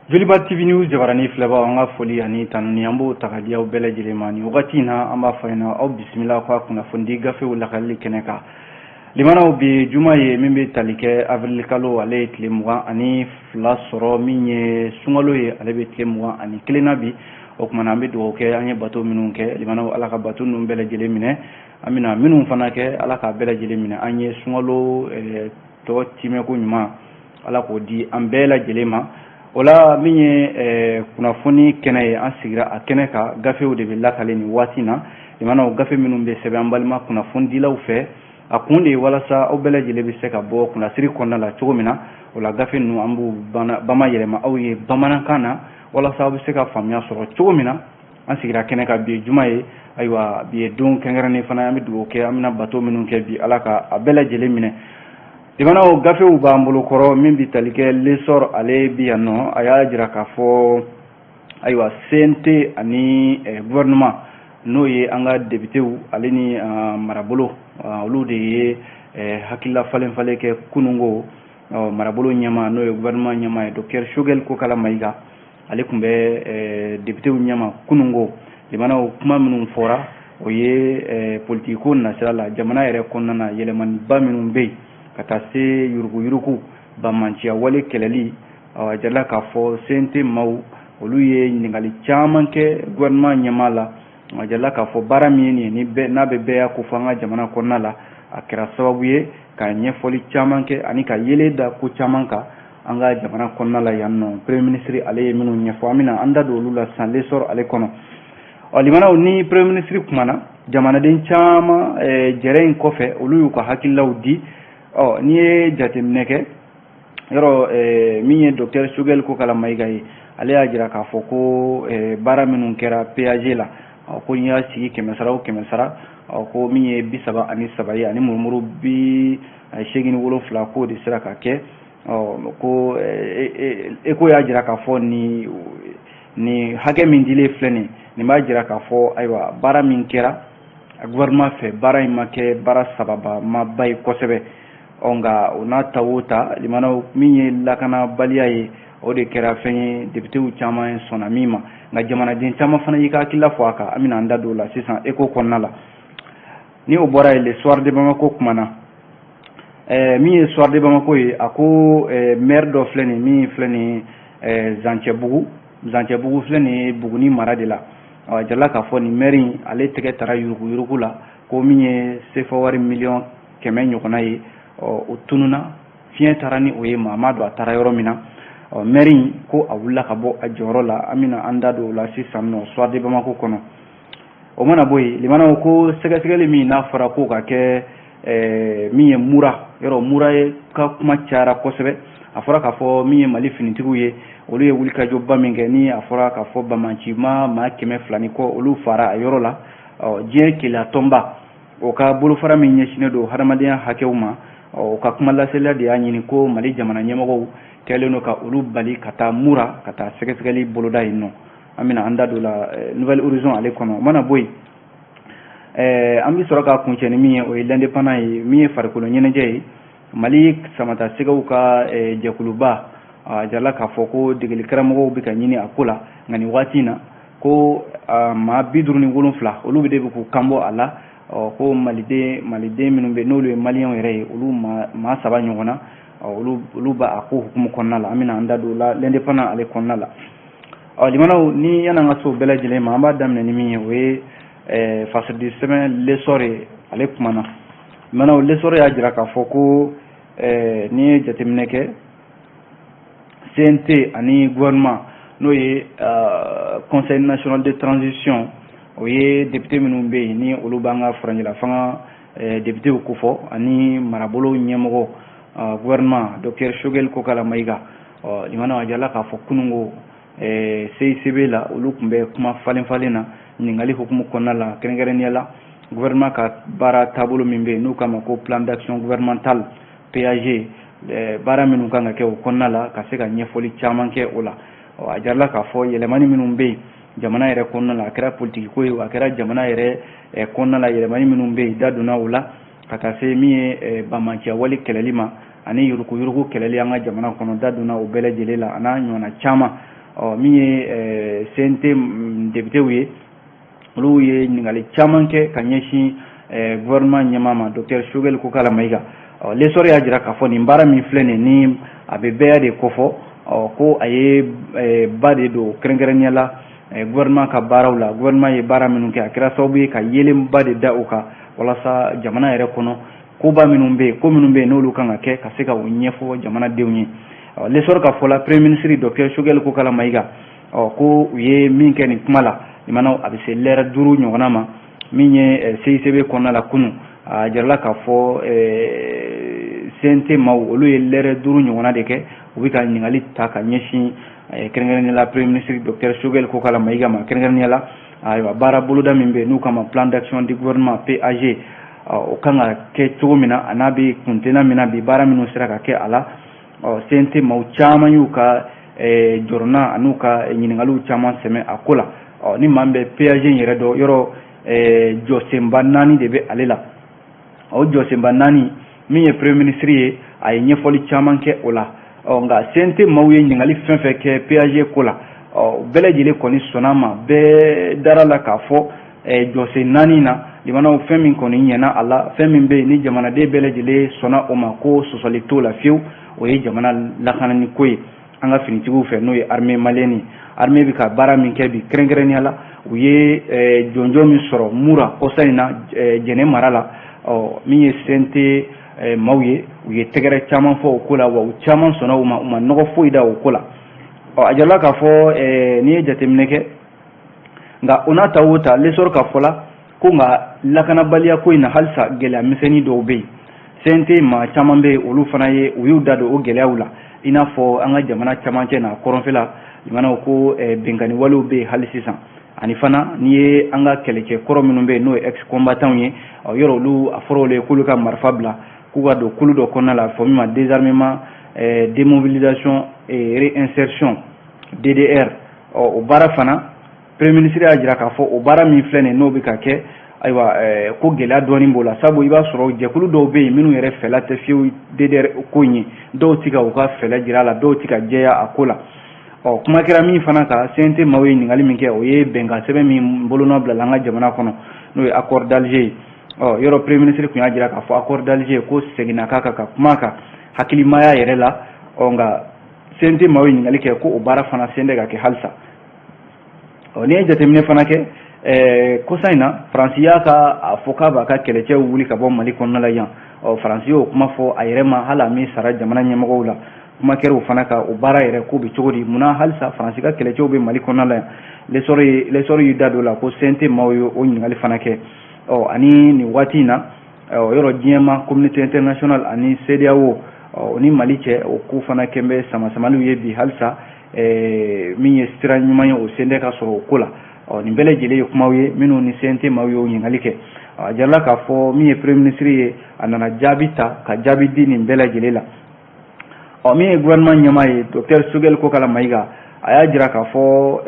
Joliba TV News jabarani filɛbaw, an ka foli ani tanuni, an b'o ta ka di aw bɛɛ lajɛlen ma nin wagati in na. An b'a fɔ ɲɛna, aw bisimila k'a kunnafonidi gafew lakalili kɛnɛ kan. Limanaw, bi juma ye min bɛ tali kɛ avril kalo, ale ye tile 22 sɔrɔ. Min ye sunkalo ye, ale bɛ tile 21 na bi. O tuma na, an bɛ dugawu kɛ an ye bato minnu kɛ. Limanaw, Ala ka bato ninnu bɛɛ lajɛlen minɛ. An bɛna minnu fana kɛ, Ala k'a bɛɛ lajɛlen minɛ an ye. Sunkalo tɔ timɛko ɲuman, Ala k'o di an bɛɛ lajɛlen ma. O la, min ye kunnafoni kɛnɛ ye, an sigira a kɛnɛ kan. Gafew de bɛ lakale nin waati na. Limanaw, gafe minnu bɛ sɛbɛn an balima kunnafonidilaw fɛ, a kun de ye walasa aw bɛɛ lajɛlen bɛ se ka bɔ kunnasiri kɔnɔna la cogo min na. O la, gafe ninnu, an b'u bama yɛlɛma aw ye bamanankan na, walasa aw bɛ se ka faamuya sɔrɔ cogo min na. An sigira kɛnɛ kan bi ye juma ye. Ayiwa, bi ye don kɛrɛnkɛrɛnnen fana. An bɛ dugawu kɛ, an bɛna bato minnu kɛ bi, Ala ka a bɛɛ lajɛlen minɛ. Limanaw, gafew b'an bolo kɔrɔ. Min bɛ tali kɛ L'Essor, ale bi yan nɔ. A y'a jira k'a fɔ, ayiwa, CNT ani gouvernement, n'o ye an ka députéw ale ni marabolo, olu de ye hakilila falen falen kɛ kununko. Marabolo ɲɛma, n'o ye gouvernement ɲɛma ye, docteur Choguel Kokala Maïga, ale tun bɛ députéw ɲɛma kununko. Limanaw, kuma minnu fɔra, o ye politiki ko nasira la, jamana yɛrɛ kɔnɔna na, yɛlɛmaniba minnu bɛ yen, ka taa se yuruguyurugu, banbaanciya wale kɛlɛli. A jirala k'a fɔ CNT maaw, olu ye ɲininkali caman kɛ gouvernement ɲɛmaa la. A jirala k'a fɔ baara min ye nin ye, ni bɛɛ n'a bɛ bɛɛ y'a ko fɔ an ka jamana kɔnɔna la, a kɛra sababu ye ka ɲɛfɔli caman kɛ ani ka yelen da ko caman kan an ka jamana kɔnɔna la yan nɔ. Premier ministre, ale ye minnu ɲɛfɔ, an bɛna an da don olu la sisan L'Essor ale kɔnɔ. Ɔ limanaw, ni premier ministre kumana, jamanaden caman jɛrɛ in kɔfɛ, olu y'u ka hakililaw di. Ɔ n'i ye jateminɛ kɛ yɔrɔ min ye docteur Choguel Kokala Maïga ye, ale y'a jira k'a fɔ ko baara minnu kɛra PAG la, ko n'i y'a sigi kɛmɛ sara o kɛmɛ sara, ko min ye 33 ye ani murumuru 87, k'o de sera ka kɛ. Ko eko y'a jira k'a fɔ nin hakɛ min dilen filɛ nin, nin b'a jira k'a fɔ, ayiwa, baara min kɛra gouvernement fɛ, baara in ma kɛ baara sababa ma ba ye kosɛbɛ. Ɔ nka o n'a ta o ta, limanaw, min ye lakanabaliya ye, o de kɛra fɛn ye députéw caman sɔnna min ma. Nka jamanaden caman fana y'i ka hakilila fɔ a kan. An bɛna an da don o la sisan Écho kɔnɔna la. Ni o bɔra yen, Le Soir de Bamako kumana. Min ye Soir de Bamako ye, a ko maire dɔ filɛ nin, min filɛ nin Zancɛbugu. Zancɛbugu filɛ nin ye Buguni mara de la. A jirala k'a fɔ nin maire in, ale tɛgɛ taara yuruguyurugu la, ko min ye sefa wari miliyɔn 100 ɲɔgɔnna ye, ɔ o tununa, fiɲɛ taara ni o ye, maa ma don a taara yɔrɔ min na. Ɔ maire in, ko a wulila ka bɔ a jɔyɔrɔ la. An bɛna an da don o la sisan nɔ Soir de Bamako kɔnɔ. O mana bɔ yen, limanaw, ko sɛgɛsɛgɛli min n'a fɔra ko ka kɛ min ye Mura yɔrɔ, Mura ye ka kuma cayara kosɛbɛ. A fɔra k'a fɔ min ye Mali finitigiw ye, olu ye wulikajɔba min kɛ, ni a fɔra k'a fɔ banbaancima maa 200 ni kɔ, olu fara a yɔrɔ la. Ɔ diɲɛ keleya tɔnba, o ka bolofara min ɲɛsinnen don hadamadenya hakɛw ma, o ka kuma laseliya de y'a ɲini ko Mali jamana ɲɛmɔgɔw kɛlen don ka olu bali ka taa Mura ka taa sɛgɛsɛgɛli boloda yen nɔ. An bɛna an da don la Nouvel Horizon ale kɔnɔ. O mana bɔ yen, an bɛ sɔrɔ ka kuncɛ ni min ye, o ye L'Indépendant ye. Min ye farikolo ɲɛnajɛ ye, Mali samata sɛgɛw ka jɛkuluba, a jirala k'a fɔ ko degeli karamɔgɔw bɛ ka ɲini a ko la. Nka nin waati in na, ko maa 57, olu de bɛ k'u kanbɔ a la. Ɔ ko maliden minnu bɛ, n'olu ye maliyɛnw yɛrɛ ye, olu maa saba ɲɔgɔn na, olu b'a a ko hukumu kɔnɔna la. An bɛna an da don o la L'Indépendant ale kɔnɔna la. Ɔ limanaw, ni yan'an ka se o bɛɛ lajɛlen ma, an b'a daminɛ ni min ye, o ye fasodi sɛbɛn L'Essor ye, ale kumana. Limanaw, L'Essor y'a jira k'a fɔ ko n'i ye jateminɛ kɛ, CNT ani gouvernement, n'o ye Conseil national de transition, o ye député minnu bɛ yen, ni olu b'an ka furancɛla fanga députéw kofɔ, ani marabolo ɲɛmɔgɔ gouvernement, docteur Choguel Kokala Maïga. Ɔ limanaw, a jirala k'a fɔ kununko CICB la, olu tun bɛ kuma falen falen na ɲininkali hukumu kɔnɔna la, kɛrɛnkɛrɛnnenya la gouvernement ka baara taabolo min bɛ yen, n'u k'a ma ko plan d'action gouvernemental PAG, baara minnu kan ka kɛ o kɔnɔna la, ka se ka ɲɛfɔli caman kɛ o la. A jirala k'a fɔ yɛlɛmani minnu bɛ yen jamana yɛrɛ kɔnɔna la, a kɛra politiki ko ye, a kɛra jamana yɛrɛ kɔnɔna la, yɛlɛmani minnu bɛ yen, da donna o la, ka taa se min ye banbaanciya wale kɛlɛli ma ani yuruguyurugu kɛlɛli an ka jamana kɔnɔ. Da donna o bɛɛ lajɛlen la, a n'a ɲɔgɔnna caman. Ɔ, min ye CNT députéw ye, olu ye ɲininkali caman kɛ ka ɲɛsin gouvernement ɲɛmaa ma, docteur Choguel Kokalla Maïga. Ɔ, L'Essor y'a jira k'a fɔ nin baara min filɛ nin ni a bɛ bɛɛ de kofɔ, ɔ, ko a ye ba de don kɛrɛnkɛrɛnnenya la gouvernement ka baaraw la. Gouvernement ye baara minnu kɛ, a kɛra sababu ye ka yeelenba de da o kan walasa jamana yɛrɛ kɔnɔ, koba minnu bɛ yen, ko minnu bɛ yen, n'olu kan ka kɛ ka se ka o ɲɛfɔ jamanadenw ye. L'Essor ka fɔ la, premier ministre docteur Choguel Kokalla Maïga, ɔ, ko u ye min kɛ nin kuma la, limanaw, a bɛ se lɛrɛ 5 ɲɔgɔnna ma. Min ye CICB kɔnɔna la kunun, a jirala k'a fɔ CNT maaw, olu ye lɛrɛ 5 ɲɔgɔnna de kɛ, u bɛ ka ɲininkali ta ka ɲɛsin kɛrɛnkɛrɛnnenya la premier ministre docteur Choguel Kokalla Maïga ma, kɛrɛnkɛrɛnnenya la, ayiwa, baara boloda min bɛ yen n'u kama plan d'action du gouvernement PAG, o kan ka kɛ cogo min na, a n'a bɛ kuntenna min na bi, baara minnu sera ka kɛ a la. Ɔ, CNT maaw caman y'u ka jɔrɔna an'u ka ɲininkaliw caman sɛmɛ a ko la. Ɔ, ni maa min bɛ PAG in yɛrɛ dɔn, yɔrɔ jɔsenba 4 de bɛ ale la. O jɔsenba 4, min ye premier ministre ye, a ye ɲɛfɔli caman kɛ o la. Ɔ, nka CNT maaw ye ɲininkali fɛn fɛn kɛ PAG ko la, ɔ, bɛɛ lajɛlen kɔni sɔnna ma, bɛɛ dara la k'a fɔ jɔsen 4 na, limanaw, fɛn min kɔni ɲɛna a la, fɛn min bɛ yen ni jamanaden bɛɛ lajɛlen sɔnna o ma ko sɔsɔli t'o la fiyewu, o ye jamana lakanani ko ye an ka finitigiw fɛ, n'o ye armée malienne ye. Armée bɛ ka baara min kɛ bi, kɛrɛnkɛrɛnnenya la, u ye jɔnjɔn min sɔrɔ Mura kɔsa in na, Jɛnɛ mara la. Ɔ, min ye CNT maaw ye, u ye tɛgɛrɛ caman fɔ o ko la, wa u caman sɔnna u ma, u ma nɔgɔ foyi da o ko la. Ɔ, a jirala k'a fɔ n'i ye jateminɛ kɛ, nka o n'a ta o ta, L'Essor ka fɔ la ko nka lakanabaliya ko in na, halisa gɛlɛya misɛnnin dɔw bɛ yen. CNT maa caman bɛ yen, olu fana ye u y'u da don o gɛlɛyaw la, i n'a fɔ an ka jamana camancɛ n'a kɔrɔnfɛla, limanaw, ko binkanni walew bɛ yen hali sisan. Ani fana, n'i ye an ka kɛlɛcɛ kɔrɔ minnu bɛ yen, n'o ye ex combattants ye, ɔ, yɔrɔ olu, a fɔra olu ye k'olu ka marifa bila, k'u ka don kulu dɔ kɔnɔna la, fɔ min ma désarmement, démobilisation et réinsertion, DDR. Ɔ, o baara fana, premier ministre y'a jira k'a fɔ o baara min filɛ nin ye, n'o bɛ ka kɛ, ayiwa, ko gɛlɛya dɔɔnin b'o la, sabu i b'a sɔrɔ jɛkulu dɔw bɛ yen minnu yɛrɛ fɛla tɛ fiyewu DDR ko in ye, dɔw ti ka u ka fɛlɛ jira a la, dɔw ti ka jɛya a ko la. Ɔ, kuma kɛra min fana kan, CNT maaw ye ɲininkali min kɛ, o ye bɛnkan sɛbɛn min bolonɔ bila an ka jamana kɔnɔ, n'o ye accord d'Alger ye. Ɔ, yɔrɔ premier ministre tun y'a jira k'a fɔ accord d'Alger ko seginna k'a kan ka kuma kan hakilimaya yɛrɛ la. Ɔ, nka CNT maaw ye ɲininkali kɛ ko o baara fana sen tɛ ka kɛ halisa. Ɔ, n'i ye jateminɛ fana kɛ, kɔsa in na, Faransi y'a ka a fɔ k'a b'a ka kɛlɛcɛw wuli ka bɔ Mali kɔnɔna la yan. Ɔ, Faransi y'o kuma fɔ a yɛrɛ ma, hali a min sara jamana ɲɛmɔgɔw la. Kuma kɛra o fana kan, o baara yɛrɛ ko bɛ cogo di, munna halisa Faransi ka kɛlɛcɛw bɛ Mali kɔnɔna la yan? L'Essor y'i da don o la ko CNT maaw ye o ɲininkali fana kɛ. Ɔ, ani nin waati in na, yɔrɔ diɲɛma communauté internationale ani CEDEAO, o ni Mali cɛ, o ko fana kɛn bɛ sama-samaliw ye bi halisa. Min ye sira ɲuman ye, o sen tɛ ka sɔrɔ o ko la. Ɔ, nin bɛɛ lajɛlen ye kumaw ye minnu ni CNT maaw ye o ɲininkali kɛ. A jirala k'a fɔ min ye premier ministre ye, a nana jaabi ta ka jaabi di nin bɛɛ lajɛlen la. Ɔ, min ye gouvernement ɲɛmaa ye, docteur Choguel Kokalla Maïga, a y'a jira k'a fɔ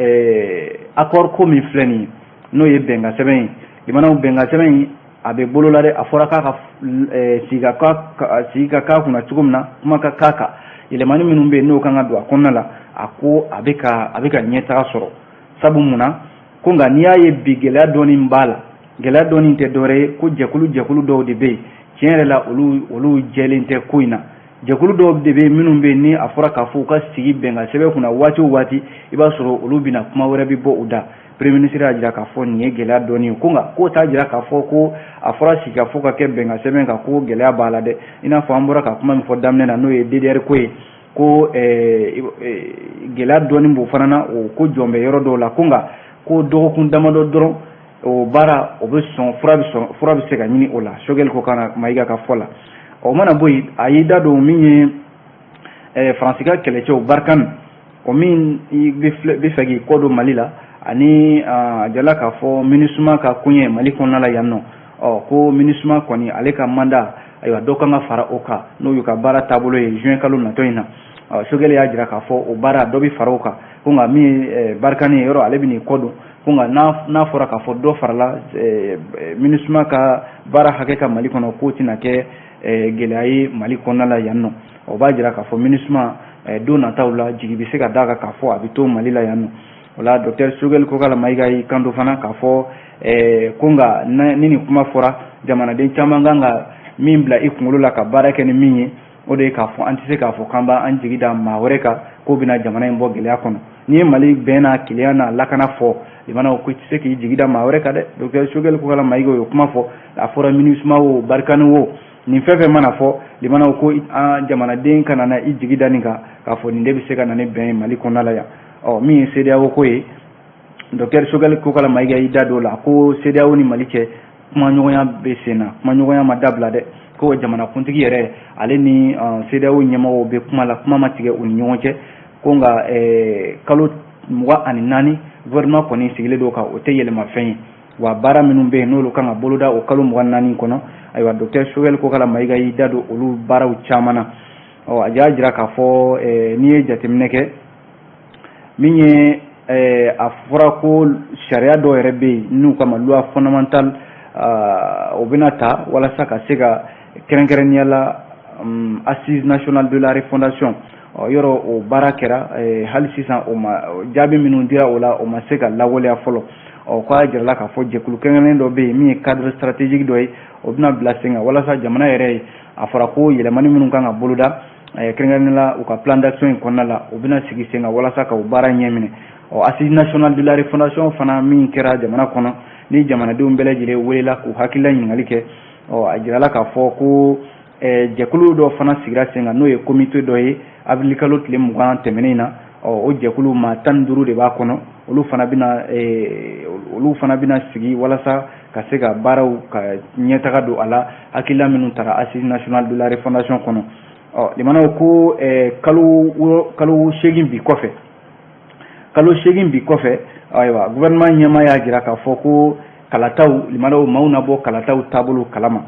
accord ko min filɛ nin ye, n'o ye bɛnkan sɛbɛn ye, limanaw, bɛnkan sɛbɛn in a bɛ bolo la dɛ. A fɔra k'a ka sigi ka k'a kunna cogo min na, kuma ka k'a kan, yɛlɛmani minnu bɛ yen n'o kan ka don a kɔnɔna la, a ko a bɛ ka ɲɛtaga sɔrɔ. Sabu munna ko nka n'i y'a ye bi gɛlɛya dɔɔni b'a la, gɛlɛya dɔɔni tɛ dɔwɛrɛ ye ko jɛkulu dɔw de bɛ yen, tiɲɛ yɛrɛ la, olu jɛlen tɛ ko in na. Jɛkulu dɔw de bɛ yen minnu bɛ yen ni a fɔra k'a fɔ u ka sigi bɛnkan sɛbɛn kunna waati o waati, i b'a sɔrɔ olu bɛna kuma wɛrɛ bɛ bɔ u da. Premier ministre y'a jira k'a fɔ nin ye gɛlɛya dɔɔni ye, ko nka k'o t'a jira k'a fɔ ko a fɔra sigikafɔ ka kɛ bɛnkan sɛbɛn kan ko gɛlɛya b'a la dɛ. I n'a fɔ an bɔra ka kuma min fɔ daminɛ na, n'o ye DDR ko ye, ko gɛlɛya dɔɔni b'o fana na, o ko jɔn bɛ yɔrɔ dɔw la, ko nka ko dɔgɔkun damadɔ dɔrɔn, o baara o bɛ sɔn, fura bɛ sɔn, fura bɛ se ka ɲini o la, Choguel Kokalla Maïga ka fɔ la. O mana bɔ yen, a y'i da don min ye Faransi ka kɛlɛcɛw Barkhane, o min bɛ fɛ k'i kɔ don Mali la, ani a jala k'a fɔ MINUSMA ka koɲɛ Mali kɔnɔna la yan nɔ. Ɔ, ko MINUSMA kɔni, ale ka mandat, ayiwa, dɔ kan ka fara o kan, n'o y'u ka baara taabolo ye juin kalo natɔ in na. Ɔ, Choguel y'a jira k'a fɔ o baara dɔ bɛ fara o kan, ko nka min ye Barkhane ye, yɔrɔ ale bɛ n'i kɔ don, ko nka n'a fɔra k'a fɔ dɔ farala MINUSMA ka baara hakɛ ka Mali kɔnɔ, k'o tɛna kɛ. gɛlɛya ye Mali kɔnɔna la yan nɔ. O b'a jira k'a fɔ MINUSMA don nataw la jigi bɛ se ka d'a kan k'a fɔ a bɛ to Mali la yan nɔ. O la docteur Choguel Kokalla Maïga y'i kanto fana k'a fɔ ko nka ni nin kuma fɔra, jamanaden caman kan ka min bila i kunkolo la ka baara kɛ ni min ye, o de ye k'a fɔ an tɛ se k'a fɔ k'an b'an jigi da maa wɛrɛ kan k'o bɛna jamana in bɔ gɛlɛya kɔnɔ. N'i ye Mali bɛn n'a kelenya n'a lakana fɔ, limanaw, ko i tɛ se k'i jigi da maa wɛrɛ kan dɛ. Docteur Choguel Kokalla Maïga o ye kuma fɔ. A fɔra MINUSMA o, Barkhane o, nin fɛn fɛn mana fɔ, limanaw, ko an jamanaden kana na i jigi da nin kan k'a fɔ nin de bɛ se ka na ni bɛn ye Mali kɔnɔna la yan. Ɔ, min ye CEDEAO ko ye, docteur Choguel Kokalla Maïga y'i da don o la ko CEDEAO ni Mali cɛ, kumaɲɔgɔnya bɛ sen na, kumaɲɔgɔnya ma dabila dɛ. Ko jamanakuntigi yɛrɛ, ale ni CEDEAO ɲɛmɔgɔw bɛ kuma la, kuma ma tigɛ u ni ɲɔgɔn cɛ. Ko nka kalo 24 gouvernement kɔni sigilen don kan, o tɛ yɛlɛmafɛn ye. Wa baara minnu bɛ yen, n'olu kan ka boloda o kalo 24 kɔnɔ, ayiwa, docteur Choguel Kokalla Maïga y'i da don olu baaraw caman na. Ɔ, a y'a jira k'a fɔ n'i ye jateminɛ kɛ, min ye a fɔra ko sariya dɔw yɛrɛ bɛ yen n'u kama loi fondamentale, o bɛna ta walasa ka se ka kɛrɛnkɛrɛnnenya la assise nationale de la refondation. Yɔrɔ o baara kɛra, hali sisan o ma jaabi minnu dira o la, o ma se ka lawaleya fɔlɔ. Ɔ, k'a jirala k'a fɔ jɛkulu kɛrɛnkɛrɛnnen dɔ bɛ yen min ye cadre stratégique dɔ ye, o bɛna bila sen kan walasa jamana yɛrɛ ye. A fɔra ko yɛlɛmani minnu kan ka boloda, kɛrɛnkɛrɛnnenya la u ka plan d'action in kɔnɔna la, o bɛna sigi sen kan walasa ka o baara ɲɛminɛ. Ɔ, assise nationale de la refondation fana min kɛra jamana kɔnɔ, ni jamanadenw bɛɛ lajɛlen welela k'u hakilila ɲininkali kɛ, ɔ, a jirala k'a fɔ ko jɛkulu dɔ fana sigira sen kan, n'o ye comité dɔ ye, avril kalo tile 20 tɛmɛnen na. Ɔ, o jɛkulu, maa 15 de b'a kɔnɔ. Olu fana bɛna sigi walasa ka se ka baaraw ka ɲɛtaga don a la, hakilila minnu tara assise nationale de la refondation kɔnɔ. Ɔ, limanaw, ko kalo 8 bi kɔfɛ, kalo 8 bi kɔfɛ, ayiwa, gouvernement ɲɛmaa y'a jira k'a fɔ ko kalataw, limanaw, maaw na bɔ kalataw taabolo kalama.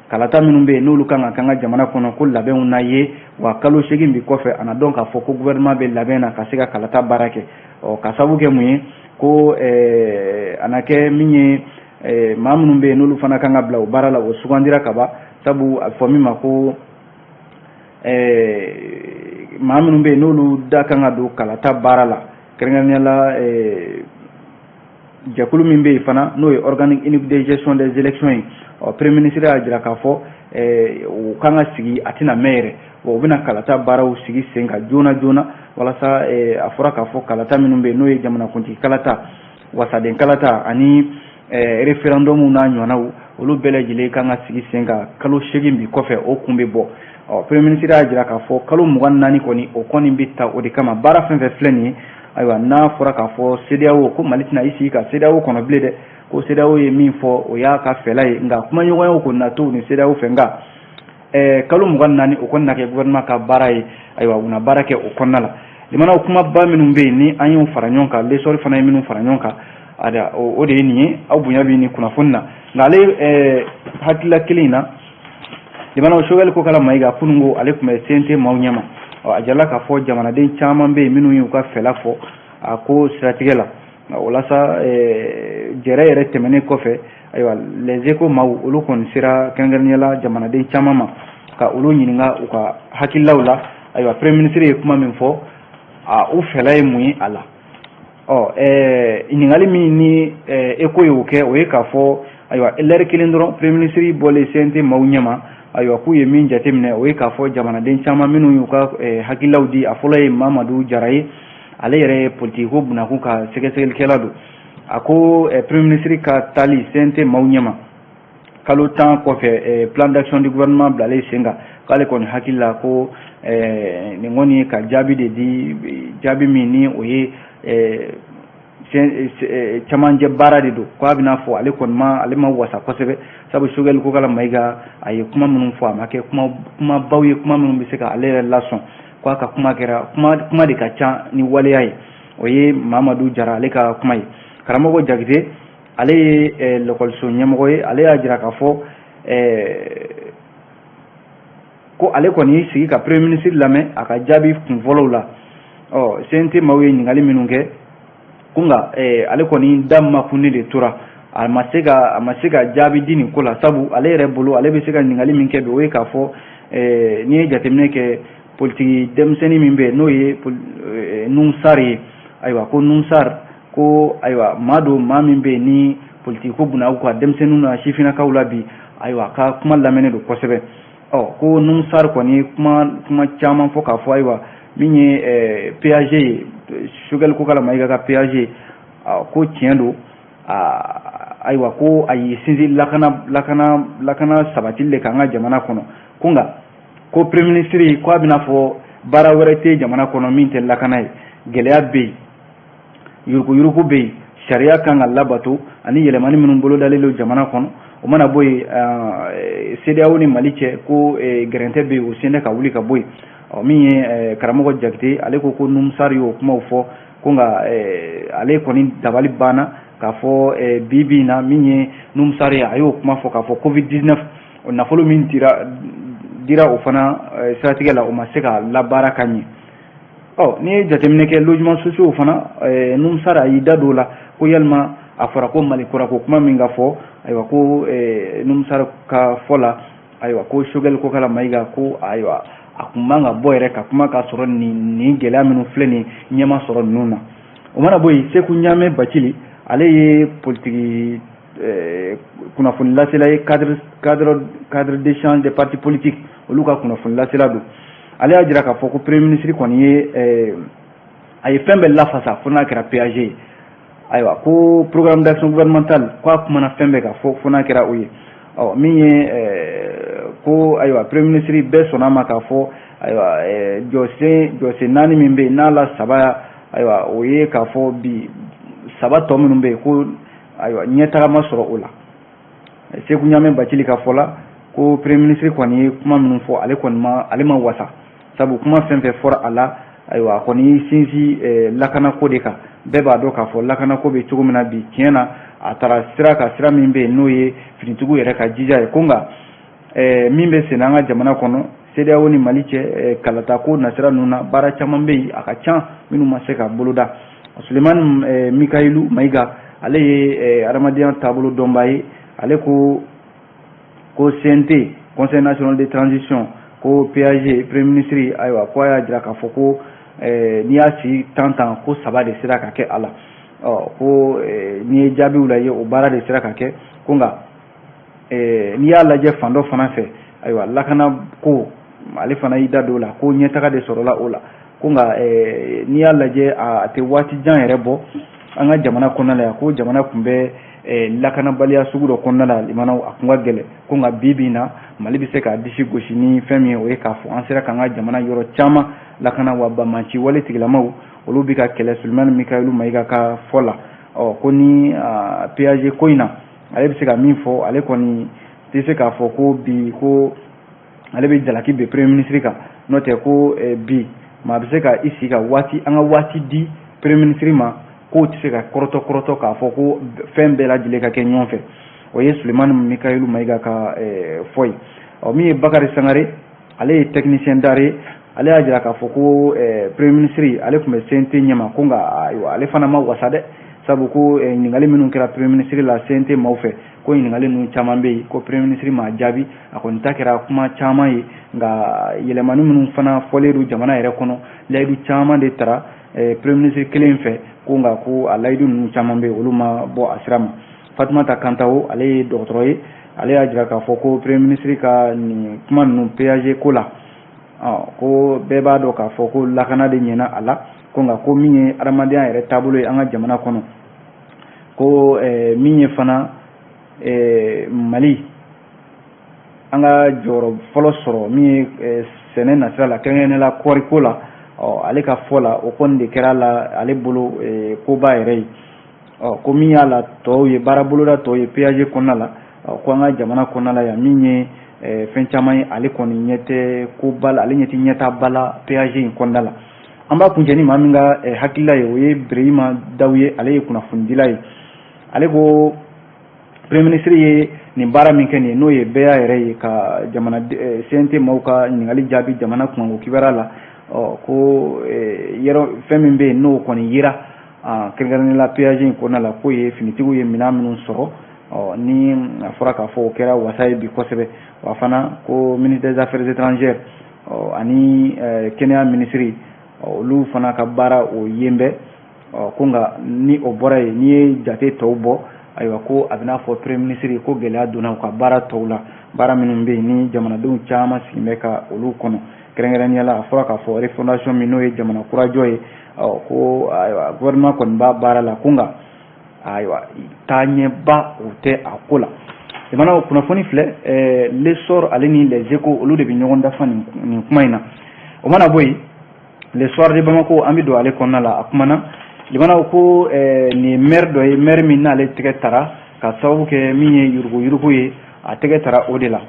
Kalata minnu bɛ yen, n'olu kan ka k'an ka jamana kɔnɔ, ko labɛnw na ye. Wa kalo 8 bi kɔfɛ, a na dɔn k'a fɔ ko gouvernement bɛ labɛn na ka se ka kalata baara kɛ. Ɔ, ka sababu kɛ mun ye? Ko a na kɛ min ye, maa minnu bɛ yen, n'olu fana kan ka bila o baara la, o sugandira ka ban. Sabu a bɛ fɔ min ma ko maa minnu bɛ yen, n'olu da kan ka don kalata baara la, kɛrɛnkɛrɛnnenya la jɛkulu min bɛ yen fana, n'o ye organe unique de gestion des élections ye. Ɔ, premier ministre y'a jira k'a fɔ o kan ka sigi, a tɛna mɛn yɛrɛ. Wa u bɛna kalata baaraw sigi sen kan joona joona, walasa a fɔra k'a fɔ kalata minnu bɛ yen, n'o ye jamanakuntigi kalata, wasaden kalata ani référendum n'a ɲɔgɔnnaw, olu bɛɛ lajɛlen kan ka sigi sen kan kalo 8 bi kɔfɛ, o kun bɛ bɔ. Ɔ, premier ministre y'a jira k'a fɔ kalo 24 kɔni, o kɔni bɛ ta o de kama. Baara fɛn fɛn filɛ nin ye, ayiwa, n'a fɔra k'a fɔ CEDEAO, ko Mali tɛna i sigi ka CEDEAO kɔnɔ bilen dɛ. Ko CEDEAO ye min fɔ, o y'a ka fɛla ye, nka kumaɲɔgɔnyaw kɔni na to ni CEDEAO fɛ. Nka kalo 24, o kɔni na kɛ gouvernement ka baara ye. Ayiwa, u na baara kɛ o kɔnɔna la. Limanaw, kumaba minnu bɛ yen ni an y'o fara ɲɔgɔn kan, L'Essor fana ye minnu fara ɲɔgɔn kan, o de ye nin ye. Aw bonya bɛ nin kunnafoni na. Nka ale hakilila kelen in na, limanaw, Choguel Kokalla Maïga, kununko ale tun bɛ CNT maaw ɲɛma. A jirala k'a fɔ jamanaden caman bɛ yen minnu y'u ka fɛla fɔ a ko siratigɛ la. Walasa jɛrɛ yɛrɛ tɛmɛnen kɔfɛ, ayiwa, Les Échos maaw, olu kɔni sera kɛrɛnkɛrɛnnenya la jamanaden caman ma ka olu ɲininka u ka hakililaw la. Ayiwa, premier ministre ye kuma min fɔ, a u fɛla ye mun ye a la? Ɔ, ɲininkali min ni Échos y'o kɛ, o ye k'a fɔ, ayiwa, lɛri kelen dɔrɔn premier ministre bɔlen CNT maaw ɲɛma, ayiwa, k'u ye min jateminɛ, o ye k'a fɔ jamanaden caman minnu y'u ka hakililaw di. A fɔlɔ ye Mamadu Jara ye, ale yɛrɛ ye politiki ko bunakun ka sɛgɛsɛgɛlikɛla don. A ko premier ministre ka taali CNT maaw ɲɛma kalo 10 kɔfɛ, plan d'action du gouvernement bilalen sen kan, k'ale kɔni hakili la ko nin kɔni ye ka jaabi de di, jaabi min ni o ye camancɛ baara de don. Ko a bɛna fɔ ale kɔni ma, ale ma wasa kosɛbɛ, sabu Choguel Kokalla Maïga a ye kuma minnu fɔ, a ma kɛ kumabaw ye, kuma minnu bɛ se ka ale yɛrɛ lasɔn. Ko a ka kuma kɛra kuma de ka ca ni waleya ye. O ye Mamadu Jara ale ka kuma ye. Karamɔgɔ Jakite, ale ye lɔkɔliso ɲɛmɔgɔ ye, ale y'a jira k'a fɔ ko ale kɔni y'i sigi ka premier ministre lamɛn a ka jaabi kunfɔlɔw la. Ɔ, CNT maaw ye ɲininkali minnu kɛ, ko nka ale kɔni da makunnen de tora. A ma se ka jaabi di nin ko la, sabu ale yɛrɛ bolo, ale bɛ se ka ɲininkali min kɛ bi, o ye k'a fɔ n'i ye jateminɛ kɛ, politiki denmisɛnnin min bɛ yen, n'o ye Nouhoum Sarr ye, ayiwa, ko Nouhoum Sarr ko ayiwa, maa don, maa min bɛ yen ni politiki ko bunna ka denmisɛnninw na sifinnakaw la bi, ayiwa, ka kuma lamɛnnen don kosɛbɛ. Ɔ, ko Nouhoum Sarr kɔni ye kuma caman fɔ k'a fɔ ayiwa, min ye PAG ye, Choguel Kokalla Maïga ka PAG, ko tiɲɛ don, ayiwa, ko a y'i sinsin lakana sabatili de kan an ka jamana kɔnɔ. Ko nka ko premier ministre ko a bɛna fɔ baara wɛrɛ tɛ jamana kɔnɔ min tɛ lakana ye. Gɛlɛya bɛ yen, yuruguyurugu bɛ yen, sariya kan ka labato ani yɛlɛmani minnu bolodalen don jamana kɔnɔ, o mana bɔ yen, CEDEAO ni Mali cɛ, ko gɛrɛntɛ bɛ yen, o sen tɛ ka wuli ka bɔ yen. Ɔ, min ye karamɔgɔ Jakite, ale ko ko Nouhoum Sarr y'o kumaw fɔ, ko nka ale kɔni dabali banna k'a fɔ bi bi in na, min ye Nouhoum Sarr ye, a y'o kuma fɔ k'a fɔ Covid 19, o nafolo min dira o fana siratigɛ la, o ma se ka labaara ka ɲɛ. Ɔ, n'i ye jateminɛ kɛ, logement sociaux fana, Nouhoum Sarr a y'i da don o la, ko yalima a fɔra ko Mali kura ko kuma min ka fɔ, ayiwa, ko Nouhoum Sarr ka fɔ la, ayiwa, ko Choguel Kokalla Maïga ko ayiwa, a kun man ka bɔ yɛrɛ ka kuma k'a sɔrɔ nin gɛlɛya minnu filɛ nin ɲɛma sɔrɔ ninnu na. O mana bɔ yen, Seku Ɲame Bacili, ale ye politiki kunnafoni lasela ye, cadre d'échange des partis politiques, olu ka kunnafoni lasela don. Ale y'a jira k'a fɔ ko premier ministre kɔni ye, a ye fɛn bɛɛ lafasa fo n'a kɛra PAG ye. Ayiwa, ko programme d'action gouvernementale, ko a kumana fɛn bɛɛ kan fo n'a kɛra o ye. Ɔ, min ye ko ayiwa, premier ministre bɛɛ sɔnna a ma k'a fɔ ayiwa, jɔsen naani min bɛ yen n'a la saba, ayiwa, o ye k'a fɔ bi saba tɔ minnu bɛ yen, ko ayiwa, ɲɛtaga ma sɔrɔ o la. Seku Ɲame Bacili ka fɔ la, ko premier ministre kɔni ye kuma minnu fɔ, ale kɔni ma, ale ma wasa, sabu kuma fɛn fɛn fɔra a la, ayiwa, a kɔni y'i sinsin lakanako de kan. Bɛɛ b'a dɔn k'a fɔ lakanako bɛ cogo min na bi, tiɲɛ na, a taara sira kan, sira min bɛ yen n'o ye finitigiw yɛrɛ ka jija ye. Ko nka min bɛ sen an ka jamana kɔnɔ, CEDEAO ni Mali cɛ, kalata ko nasira ninnu na, baara caman bɛ yen, a ka ca, minnu ma se ka boloda. Sulemani Mikayilu Mayiga, ale ye adamadenya taabolo dɔnbaa ye, ale ko CNT, Conseil national de transition, ko PAG, premier ministre, ayiwa, ko a y'a jira k'a fɔ ko n'i y'a sigi tan tan, ko saba de sera ka kɛ a la. Ɔ, ko n'i ye jaabiw lajɛ, o baara de sera ka kɛ. Ko nka n'i y'a lajɛ fan dɔ fana fɛ, ayiwa, lakana ko, ale fana y'i da don o la, ko ɲɛtaga de sɔrɔla o la. Ko nka n'i y'a lajɛ, a tɛ waati jan yɛrɛ bɔ an ka jamana kɔnɔna la yan, ko jamana tun bɛ lakanabaliya sugu dɔ kɔnɔna la, limanaw, a kun ka gɛlɛn. Ko nka bi bi in na, Mali bɛ se k'a disi gosi ni fɛn min ye, o ye k'a fɔ an sera k'an ka jamana yɔrɔ caman lakana, wa banbanci wale tigilamaw, olu bɛ ka kɛlɛ, Sulemani Mikayilu Mayiga ka fɔ la. Ɔ, ko ni PAG ko in na, ale bɛ se ka min fɔ, ale kɔni tɛ se k'a fɔ ko bi ko ale bɛ jalaki bin premier ministre kan, n'o tɛ ko bi maa bɛ se ka i sigi ka waati, an ka waati di premier ministre ma, k'o tɛ se ka kɔrɔtɔ kɔrɔtɔ k'a fɔ ko fɛn bɛɛ lajɛlen ka kɛ ɲɔgɔn fɛ. O ye Sulemani Mikayilu Mayiga ka fɔ ye. Ɔ, min ye Bakari Sangare, ale ye technicien d'art ye, ale y'a jira k'a fɔ ko premier ministre, ale tun bɛ CNT ɲɛma, ko nka ayiwa, ale fana ma wasa dɛ, sabu ko ɲininkali minnu kɛra premier ministre la CNT maaw fɛ, ko ɲininkali ninnu caman bɛ yen, ko premier ministre m'a jaabi. A kɔni ta kɛra kuma caman ye, nka yɛlɛmani minnu fana fɔlen don jamana yɛrɛ kɔnɔ, layidu caman de tara premier ministre kelen fɛ, ko nka ko a layidu ninnu caman bɛ yen, olu ma bɔ a sira ma. Fatumata Kantawo, ale ye dɔgɔtɔrɔ ye, ale y'a jira k'a fɔ ko premier ministre ka nin kuma ninnu PAG ko la, ko bɛɛ b'a dɔn k'a fɔ ko lakana de ɲɛna a la. Ko nka ko min ye adamadenya yɛrɛ taabolo ye an ka jamana kɔnɔ, ko min ye fana Mali an ka jɔyɔrɔ fɔlɔ sɔrɔ min ye sɛnɛ nasira la, kɛrɛnkɛrɛnnenya la kɔɔriko la, ɔ, ale ka fɔ la, o kɔni de kɛra la ale bolo koba yɛrɛ ye. Ɔ, ko min y'a la tɔw ye, baara boloda tɔw ye PAG kɔnɔna la, ɔ, ko an ka jamana kɔnɔna la yan, min ye fɛn caman ye, ale kɔni ɲɛ tɛ koba la, ale ɲɛ tɛ ɲɛtaaba la PAG in kɔnɔna la. An b'a kuncɛ ni maa min ka hakilila ye, o ye Birehima Dawu ye, ale ye kunnafonidila ye. Ale ko premier ministre ye nin baara min kɛ nin ye, n'o ye bɛɛ yɛrɛ ye ka jamana CNT maaw ka ɲininkali jaabi jamana kunkanko kibaruya la, ɔ, ko yɔrɔ fɛn min bɛ yen, n'o kɔni yera Kɛrɛnkɛrɛnnenya la, pillage in kɔnɔna la, k'o ye finitigiw ye minɛn minnu sɔrɔ, ɔ ni a fɔra k'a fɔ o kɛra wasa ye bi kosɛbɛ. Wa fana ko ministre des Affaires étrangères, ɔ ani kɛnɛya minisiri, olu fana ka baara o yen bɛ. Ɔ ko nka ni o bɔra yen, n'i ye jate tɔw bɔ, ayiwa, ko a bɛna fɔ premier ministre ko gɛlɛya donna u ka baara tɔw la, baara minnu bɛ yen ni jamanadenw caman sigilen bɛ ka olu kɔnɔ. Kɛrɛnkɛrɛnnenya la, a fɔra k'a fɔ refondation min, n'o ye jamana kurajɔ ye, ɔ ko ayiwa, gouvernement kɔni b'a baara la, ko nka ayiwa, taaɲɛba o tɛ a ko la. Jamana kunnafoni filɛ, L'Essor ale ni Les Échos, olu de bɛ ɲɔgɔn dafa nin kuma in na. O mana bɔ yen, Le Soir de Bamako, an bɛ don ale kɔnɔna la. A kumana limanaw ko nin ye maire dɔ ye, maire min n'ale tɛgɛ tara ka sababu kɛ min ye yuruguyurugu ye, a tɛgɛ tara o de la.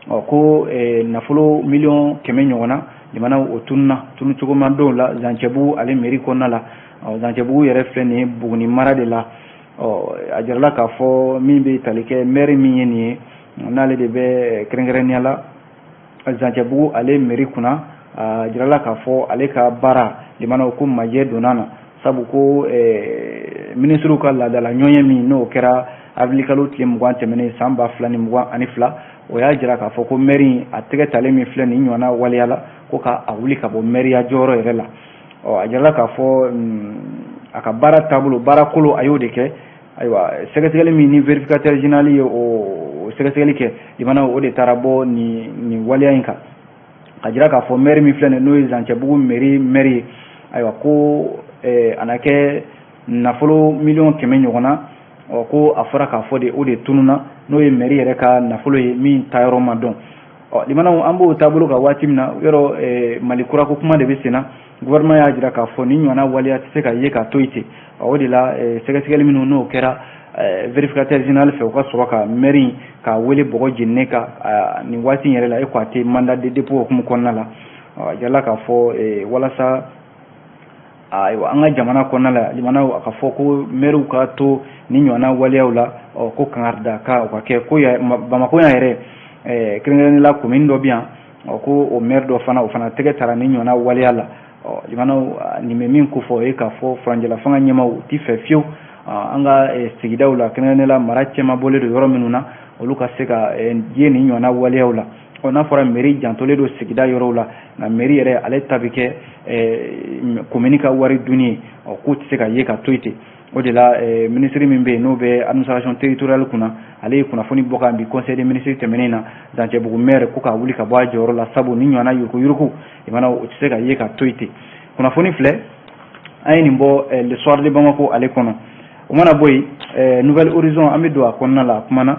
Ɔ ko nafolo 100 000 ɲɔgɔn na, limanaw, o tununa tunu cogo ma dɔw la Zancɛbugu ale mairie kɔnɔna la. Ɔ Zancɛbugu yɛrɛ filɛ nin ye Buguni mara de la. Ɔ a jirala k'a fɔ min bɛ tali kɛ maire min ye nin ye, n'ale de bɛ kɛrɛnkɛrɛnnenya la Zancɛbugu ale mairie kunna, a jirala k'a fɔ ale ka baara, limanaw, ko majɛ donna na, sabu ko minisiriw ka laadala ɲɔgɔn ye min n'o kɛra avril kalo tile 20 tɛmɛnen san 2022, o y'a jira k'a fɔ ko maire a tɛgɛ talen min filɛ nin ɲɔgɔnna waleya la, ko k'a wuli ka bɔ maire jɔyɔrɔ yɛrɛ la. Ɔ a jirala k'a fɔ a ka baara taabolo, baara kolo, a y'o de kɛ. Ayiwa, sɛgɛsɛgɛli min ni vérificateur général ye o sɛgɛsɛgɛli kɛ, limanaw, o de taara bɔ nin waleya in kan, ka jira k'a fɔ maire min filɛ nin, n'o ye Zancɛbugu mairie maire ye, ayiwa, ko a na kɛ nafolo 100 000 ɲɔgɔn na. Ɔ ko a fɔra k'a fɔ de, o de tununa, n'o ye mairie yɛrɛ ka nafolo ye min taayɔrɔ ma dɔn. Ɔ limanaw, an b'o taabolo kan waati min na, yɔrɔ Mali kura ko kuma de bɛ sen na. Gouvernement y'a jira k'a fɔ nin ɲɔgɔnna waleya tɛ se ka ye ka to yen ten. O de la, sɛgɛsɛgɛli minnu n'o kɛra vérificateur général fɛ, u ka sɔrɔ ka maire k'a wele bɔgɔ jeninen kan nin waati in yɛrɛ la, e ko a tɛ mandat de dépôt hukumu kɔnɔna la. A jirala k'a fɔ walasa, ayiwa, an ka jamana kɔnɔna la, limanaw, a ka fɔ ko maires ka to ni ɲɔgɔnna waleyaw la, ɔ ko kangarida ka o ka kɛ ko Bamakɔ yan yɛrɛ, kɛrɛnkɛrɛnnenya la, commune dɔ bɛ yan, ɔ ko o maire dɔ fana, o fana tɛgɛ tara ni ɲɔgɔnna waleya la. Ɔ limanaw, nin bɛ min kofɔ, o ye k'a fɔ furancɛla fanga ɲɛmaaw ti fɛ fiyewu an ka sigidaw la, kɛrɛnkɛrɛnnenya la mara cɛma bɔlen don yɔrɔ minnu na, olu ka se ka ye nin ɲɔgɔnna waleyaw la. Ɔ n'a fɔra mairie jantolen don sigida yɔrɔw la, nka mairie yɛrɛ ale ta bɛ kɛ commune ka wari dunni ye, ɔ k'u tɛ se ka ye ka to yen ten. O de la, minisiri min bɛ yen n'o bɛ administration territoriale kunna, ale ye kunnafoni bɔ kan bi conseil des ministres tɛmɛnen na, Zancɛbugu maire ko k'a wuli ka bɔ a jɔyɔrɔ la, sabu ni ɲɔgɔnna yuruguyurugu, limanaw, o tɛ se ka ye ka to yen ten. Kunnafoni filɛ, an ye nin bɔ Le Soir de Bamako ale kɔnɔ. O mana bɔ yen, Nouvel Horizon, an bɛ don a kɔnɔna la. A kumana,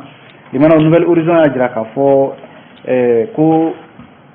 limanaw, Nouvel Horizon y'a jira k'a fɔ ko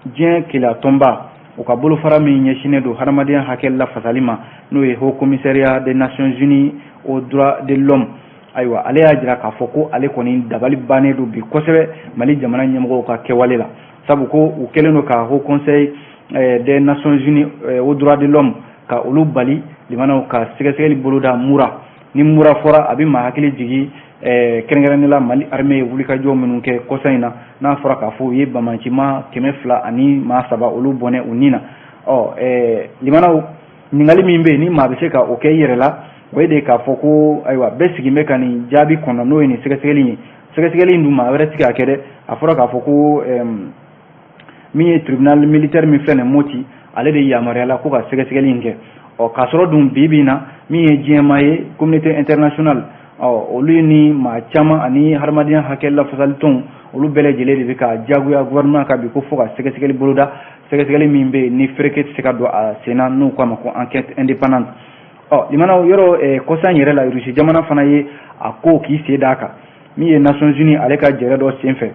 diɲɛ keleya tɔnba, u ka bolofara min ɲɛsinnen don hadamadenya hakɛ lafasali ma, n'o ye Haut Commissariat des Nations Unies aux droits de l'homme, ayiwa, ale y'a jira k'a fɔ ko ale kɔni dabali bannen don bi kosɛbɛ Mali jamana ɲɛmɔgɔw ka kɛwale la, sabu ko u kɛlen don ka Haut Conseil des Nations Unies aux droits de l'homme ka olu bali, limanaw, ka sɛgɛsɛgɛli boloda Mura. Ni Mura fɔra, a bɛ maa hakili jigin kɛrɛnkɛrɛnnenya la Mali armée ye wulikajɔ minnu kɛ kɔsa in na, n'a fɔra k'a fɔ u ye bamancima 203 olu bɔnɛ u ni na. Ɔ limanaw, ɲininkali min bɛ yen ni maa bɛ se ka o kɛ i yɛrɛ la, o ye de k'a fɔ ko ayiwa, bɛɛ sigilen bɛ ka nin jaabi kɔnɔ, n'o ye nin sɛgɛsɛgɛli ye. Sɛgɛsɛgɛli in dun, maa wɛrɛ tɛ k'a kɛ dɛ. A fɔra k'a fɔ ko min ye tribunal militaire min filɛ nin Moti, ale de yamaruyala ko ka sɛgɛsɛgɛli in kɛ. Ɔ k'a sɔrɔ dun bi bi in na, min ye diɲɛmaa ye, communauté internationale, ɔ olu ni maa caman ani hadamadenya hakɛ lafasalitɔnw, olu bɛɛ lajɛlen de bɛ ka jagoya gouvernement kan bi ko fo ka sɛgɛsɛgɛli boloda, sɛgɛsɛgɛli min bɛ yen ni fereke tɛ se ka don a sen na, n'u k'a ma ko enquête indépendante. Ɔ limanaw, yɔrɔ kɔsa in yɛrɛ la, Rusi jamana fana ye a ko k'i sen d'a kan, min ye Nations Unies ale ka jɛrɛ dɔ sen fɛ.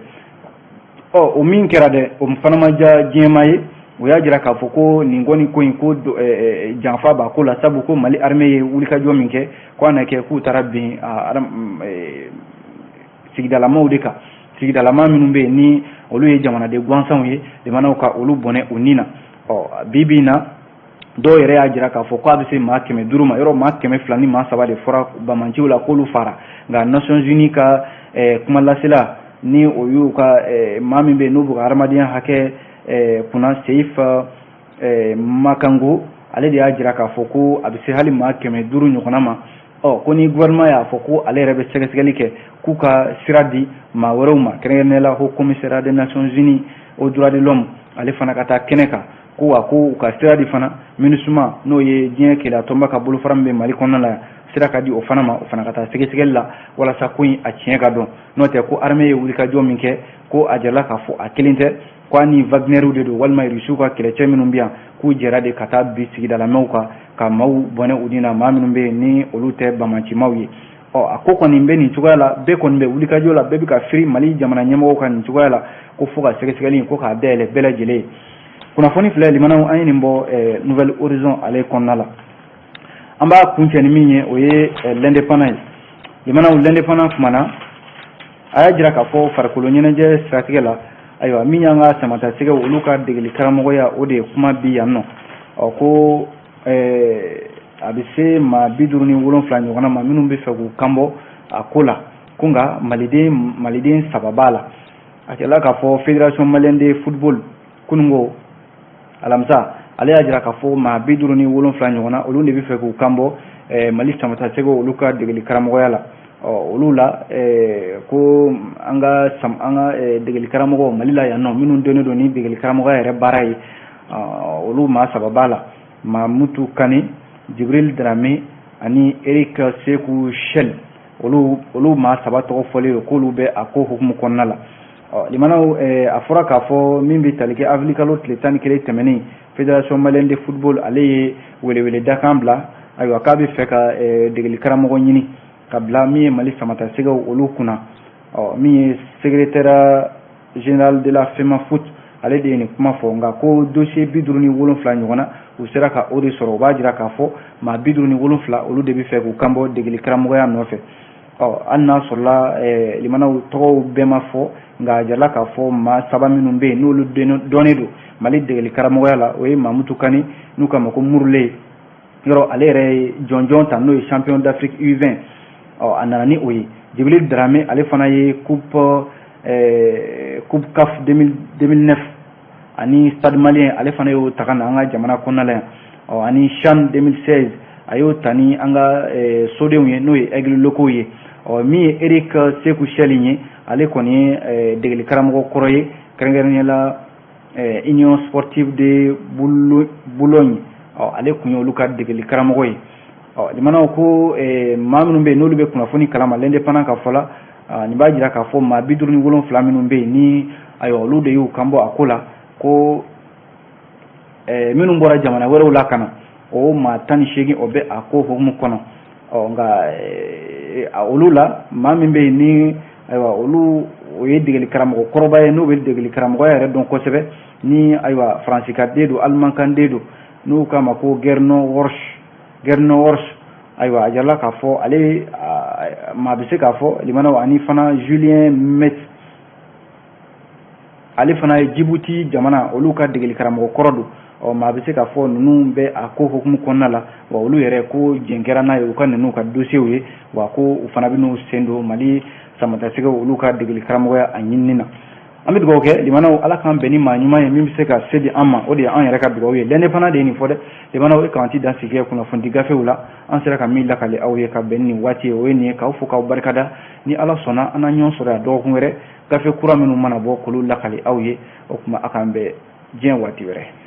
Ɔ o min kɛra dɛ, o fana ma diya diɲɛmaa ye. O y'a jira k'a fɔ ko nin kɔni ko in ko janfa b'a ko la, sabu ko Mali armée ye wulikajɔ min kɛ, ko a na kɛ k'u taara bin sigidalamaw de kan, sigidalama minnu bɛ yen ni olu ye jamanaden gansanw ye, limanaw, ka olu bɔnɛ u ni na. Ɔ bi bi in na, dɔw yɛrɛ y'a jira k'a fɔ k'a bɛ se maa 500 ma. Yɔrɔ maa 203 de fɔra bamanciw la k'olu fara. Nka Nations Unies ka kuma lasela, ni o y'u ka maa min bɛ yen n'u bɛ ka hadamadenya hakɛ kunna, Seif Makango, ale y'a jira k'a fɔ ko maa 500 ɲɔgɔnna de fara. Ale de y'a jira k'a fɔ ko a bɛ se hali maa 500 ɲɔgɔnna ma. Ɔ, ko ni gouvernement y'a fɔ ko ale yɛrɛ bɛ sɛgɛsɛgɛli kɛ, k'u ka sira di maa wɛrɛw ma, kɛrɛnkɛrɛnnenya la Haut Commissariat des Nations Unies aux droits de l'homme, ale fana ka taa kɛnɛ kan, ko wa ko u ka sira di fana MINUSMA, n'o ye diɲɛ keleya tɔnba ka bolofara min bɛ Mali kɔnɔna la yan, sira ka di o fana ma, o fana ka taa sɛgɛsɛgɛli la walasa ko in a tiɲɛ ka dɔn. N'o tɛ, ko armée ye wulikajɔ min kɛ, ko a jirala k'a fɔ a kelen tɛ, ko a ni Wagnerw de don walima Rusiw ka kɛlɛcɛ minnu bɛ yan, k'u jɛra de ka taa bi sigidalamɛw kan ka maaw bɔnɛ u ni na, maa minnu bɛ yen ni olu tɛ bamacimaw ye. Ɔ, a ko kɔni bɛ nin cogoya la, bɛɛ kɔni bɛ wulikajɔ la, bɛɛ bɛ ka firi Mali jamana ɲɛmɔgɔw kan nin cogoya la, ko fo ka sɛgɛsɛgɛli ko k'a dayɛlɛ bɛɛ lajɛlen ye. Kunnafoni filɛ, limanaw, an ye nin bɔ Nouvel Horizon ale kɔnɔna la. An b'a kuncɛ ni min ye, o ye L'Indépendant ye. Limanaw, L'Indépendant kumana, a y'a jira k'a fɔ farikolo ɲɛnajɛ siratigɛ la, ayiwa, min y'an ka samatasɛgɛw olu ka degeli karamɔgɔya, o de ye kuma bi yan nɔ. Ɔ, ko a bɛ se maa 57 ɲɔgɔnna ma minnu bɛ fɛ k'u kanbɔ a ko la, ko nka maliden saba b'a la. A tilala k'a fɔ Fédération malienne de football, kununko alamisa, ale y'a jira k'a fɔ maa 57 ɲɔgɔnna, olu de bɛ fɛ k'u kanbɔ Mali samatasɛgɛw olu ka degeli karamɔgɔya la. Ɔ, olu la, ko an ka degeli karamɔgɔ Mali la yan nɔ, minnu dɔnnen don ni degeli karamɔgɔya yɛrɛ baara ye, olu maa saba b'a la: Mamutu Kane, Jibril Darame ani Eric Seku Shell. Olu maa saba tɔgɔ fɔlen don k'olu bɛ a ko hukumu kɔnɔna la. Ɔ, limanaw, a fɔra k'a fɔ min bɛ tali kɛ avril kalo tile 11 tɛmɛnen, Fédération malienne de football ale ye welewele dakan bila, ayiwa, k'a bɛ fɛ ka degeli karamɔgɔ ɲini ka bila min ye Mali samatasɛgɛw olu kunna. Ɔ, min ye secrétaire général de la FEMAFOOT, ale de ye nin kuma fɔ. Nka ko dossier 57 ɲɔgɔnna, u sera ka o de sɔrɔ. O b'a jira k'a fɔ maa 57, olu de bɛ fɛ k'u kanbɔ degeli karamɔgɔya nɔfɛ. Ɔ, hali n'a sɔrɔla, limanaw, tɔgɔw bɛɛ ma fɔ, nka a jirala k'a fɔ maa saba minnu bɛ yen, n'olu dɔnnen don Mali degeli karamɔgɔya la, o ye Mamutu Kane, n'u k'a ma ko Murule yɔrɔ, ale yɛrɛ ye jɔnjɔn ta, n'o ye champion d'Afrique U20, ɔ, a nana ni o ye. Jibril Darame, ale fana ye coupe CAF 2009 ani Stade Malien, ale fana y'o ta ka na an ka jamana kɔnɔna la yan. Ɔ, ani CHAN 2016, a y'o ta ni an ka sodenw ye, n'o ye Aigle locaux ye. Ɔ, min ye Eric Seku Shell ye, ale kɔni ye degeli karamɔgɔ kɔrɔ ye, kɛrɛnkɛrɛnnenya la Union sportive de Boulogne, ɔ, ale tun ye olu ka degeli karamɔgɔ ye. Ɔ, limanaw, ko maa minnu bɛ yen, n'olu bɛ kunnafoni kalama, L'Indépendant ka fɔ la, nin b'a jira k'a fɔ maa 57 minnu bɛ yen ni, ayiwa, olu de y'u kan bɔ a ko la, ko minnu bɔra jamana wɛrɛw la ka na, o maa 18, o bɛ a ko hukumu kɔnɔ. Ɔ, nka olu la, maa min bɛ yen ni, ayiwa, olu o ye degeli karamɔgɔ kɔrɔba ye, n'o bɛ degeli karamɔgɔya yɛrɛ dɔn kosɛbɛ, ni, ayiwa, faransikan den don, alimankan den don, n'u k'a ma ko Gernot Rohr. Gernot Rohr, ayiwa, a jirala k'a fɔ ale maa bɛ se k'a fɔ, limanaw, ani fana Julien Mette, ale fana ye Jibuti jamana olu ka degeli karamɔgɔ kɔrɔ don. Ɔ, maa bɛ se k'a fɔ ninnu bɛ a ko hukumu kɔnɔna la. Wa olu yɛrɛ ko jɛn kɛra n'a ye, u ka ninnu ka dossiers ye, wa ko u fana bɛ n'u sen don Mali samatasɛgɛw olu ka degeli karamɔgɔya a ɲinini na. An bɛ dugawu kɛ, limanaw, Ala k'an bɛn ni maa ɲuman ye min bɛ se ka se di an ma. O de ye an yɛrɛ ka dugawu ye. L'Indépendant de ye nin fɔ dɛ. Limanaw, e k'an ti dan sigi kunnafoni gafew la, an sera ka min lakale aw ye ka bɛn ni nin waati ye, o ye nin ye. K'aw fo, k'aw barikada. Ni Ala sɔnna, an na ɲɔgɔn sɔrɔ yan dɔgɔkun wɛrɛ, gafe kura minnu mana bɔ, k'olu lakale aw ye. O tuma, a k'an bɛn diɲɛ waati wɛrɛ.